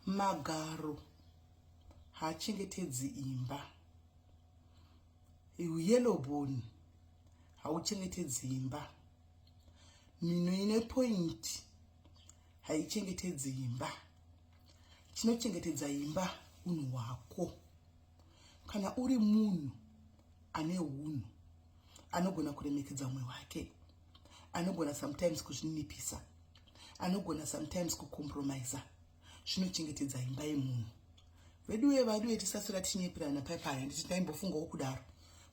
Magaro haachengetedzi imba. Yellow bone hauchengetedzi imba. Mhino ine point haichengetedzi imba. Chinochengetedza imba unhu hwako. Kana uri munhu ane hunhu, anogona kuremekedza mumwe wake, anogona sometimes kuzvininipisa, anogona sometimes kucompromisa, zvinochengetedza imba yemunhu. Veduwe, vaduwe, tisasira tichinyepirana paipaya. Nditi ndaimbofungawo kudaro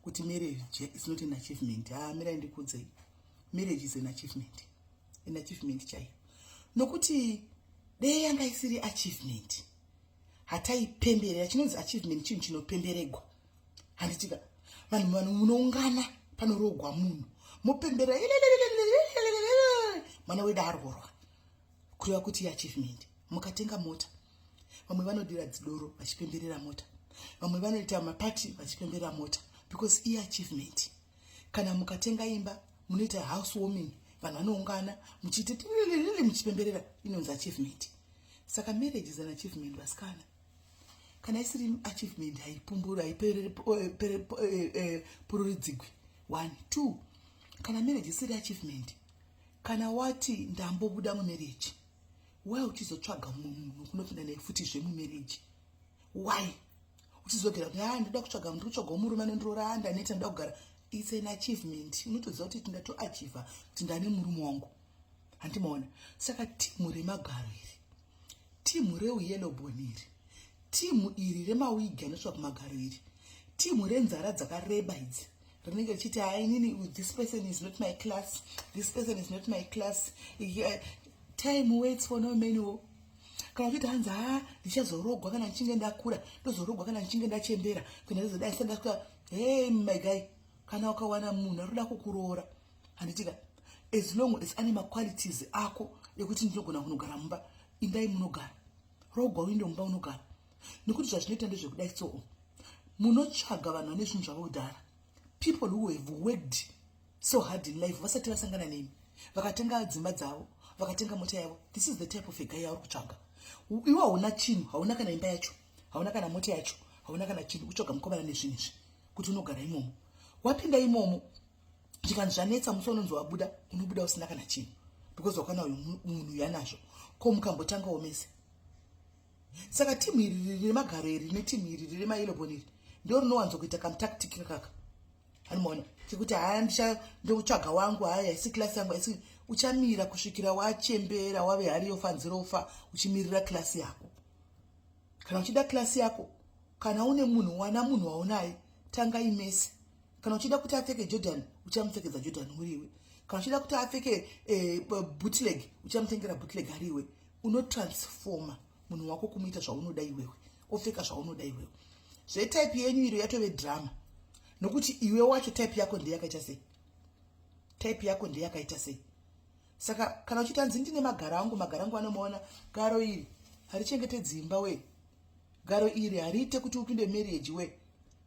kuti marriage is not an achievement. Ha, mirai ndikudzei, marriage is an achievement, an achievement chaiyo, nokuti dei yanga isiri achievement hataipemberera. Chinonzi achievement chinhu chinopemberegwa, handitika? Vanhu munoungana panorogwa munhu, mopemberera, "Mwana wedu arorwa," kureva kuti iachievement. Mukatenga mota, vamwe vanodira dzidoro vachipemberera mota, vamwe vanoita mapati vachipemberera mota, because iachievement. Kana mukatenga imba, munoita house warming, vanhu vanoungana muchiita muchipemberera, inonzi achievement. Saka marriage is an achievement, vasikana. Kana isiri achievement, haipumburu, haipururidzigwi. One, two, kana marriage isiri achievement, kana wati ndambobuda mumarriage, why uchizotsvaga mumwe munhu kunopinda naye futi zvemumarriage? Why uchizogera kuti, "Ha, ndoda kutsvaga, ndiri kutsvagawo murume anondiroora, ndaneta, ndoda kugara"? It's an achievement. Unotoziva kuti ndatoachieva kuti ndane murume wangu, handimaona? Saka timu remagaro iri, timu reuyellow bone iri, timu iri remawigi anosvika kumagaro iri, timu renzara dzakareba idzi, rinenge richiti, "Hai, inini this person is not my class, this person is not my class." Yeah, time waits for no man wo. Kana uchiti hanzi, "Ha, ndichazorogwa kana ndichinge ndakura, ndozorogwa kana ndichinge ndachembera, kana ndozodai sandasvika," hey my guy, kana ukawana munhu ari kuda kukuroora, handitika, as long as ane maqualities ako ekuti ndinogona kunogara mumba, indai munogara, rogwa uinde mumba unogara. Nekuti zvazvinoita ndezvekudai, so munotsvaga vanhu vane zvinhu zvavo kudhara, people who have worked so hard in life vasati vasangana nemi, vakatenga dzimba dzavo, vakatenga mota yavo. This is the type of a guy yauri kutsvaga. Iwe hauna chinhu, hauna kana imba yacho, hauna kana mota yacho, hauna kana chinhu. Kutsvaga mukomana nezvinhu izvi kuti unogara imomo. Wapinda imomo, zvikanzi zvanetsa, musi unonzi wabuda, unobuda usina kana chinhu, because wakana uyu munhu yanazvo. Ko mukambotangawo mese? Saka timu iri remagaro iri netimu iri remayellow bone iri ndo rinowanzokuita kamutactic kakaka, anomaona, chekuti, "Haya, ndokutsvaga wangu, haya, haisi class yangu, haisi." Uchamira kusvikira wachembera, wave hari yofanzirofa, uchimirira class yako. Kana uchida class yako, kana une munhu, wana munhu waunaye, tangai mese. Kana uchida kuti apfeke Jordan, uchamupfekedza Jordan uriwe. Kana uchida kuti apfeke bootleg, uchamutengera bootleg ariwe. Unotransforma munhu wako kumuita zvaunoda iwewe, opfeka zvaunoda iwewe. Zvetype yenyu iro yatove drama, nokuti iwe wacho type yako ndeyakaita sei? Type yako ndeyakaita sei? Saka kana uchiti hanzi, "Ndine magaro angu," magaro angu anomaona. Garo iri harichengetedzi imba we. Garo iri hariite kuti upinde marriage we.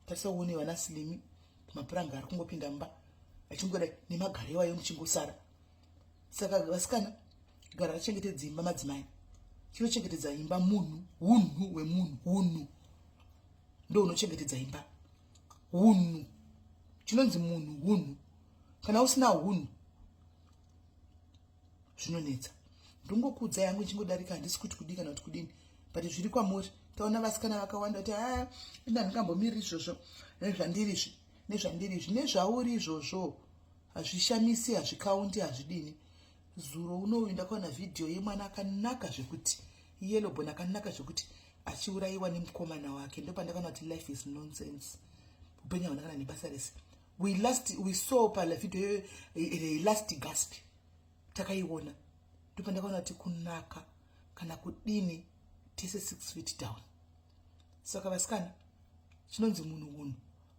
Tarisa uone vana Slimy, mapuranga ari kungopinda mumba achingodai nemagaro iwayo, muchingosara. Saka vasikana, gara rachengetedza imba madzimai. Chinochengetedza imba munhu, unhu hwemunhu. Unhu ndo unochengetedza imba, unhu. Chinonzi munhu unhu. Kana usina unhu, zvinonetsa. Ndongokuudza yangu ichingodarika, handisi kuti kudii kana kuti kudini, but zviri kwamuri. Taona vasikana vakawanda kuti, "Ha, ina ndingambomiriri izvozvo nezvandiri izvi, nezvandiri izvi." Nezvauri izvozvo hazvishamisi, hazvikaundi, hazvidini. Zuro unoyu ndakaona vhidhiyo yemwana akanaka zvekuti, yellow bone akanaka zvekuti, achiurayiwa nemukomana wake. Ndopandakaona kuti life is nonsense, upenyu hauna kana nebasa rese. We saw pavhidhiyo last gasp takaiona. Ndopandakaona kuti kunaka kana kudini, tese 6 feet down. Saka vasikana, chinonzi munhu unhu.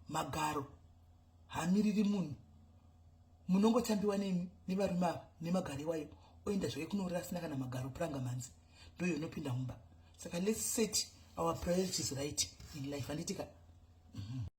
Magaro hamiriri munhu. Munongotambiwa nemi nevarume ava nemagaro iwayo, oenda zvake kunorira asina kana magaro. Puranga manzi ndoyo inopinda mumba. Saka let's set our priorities right in life, handitika?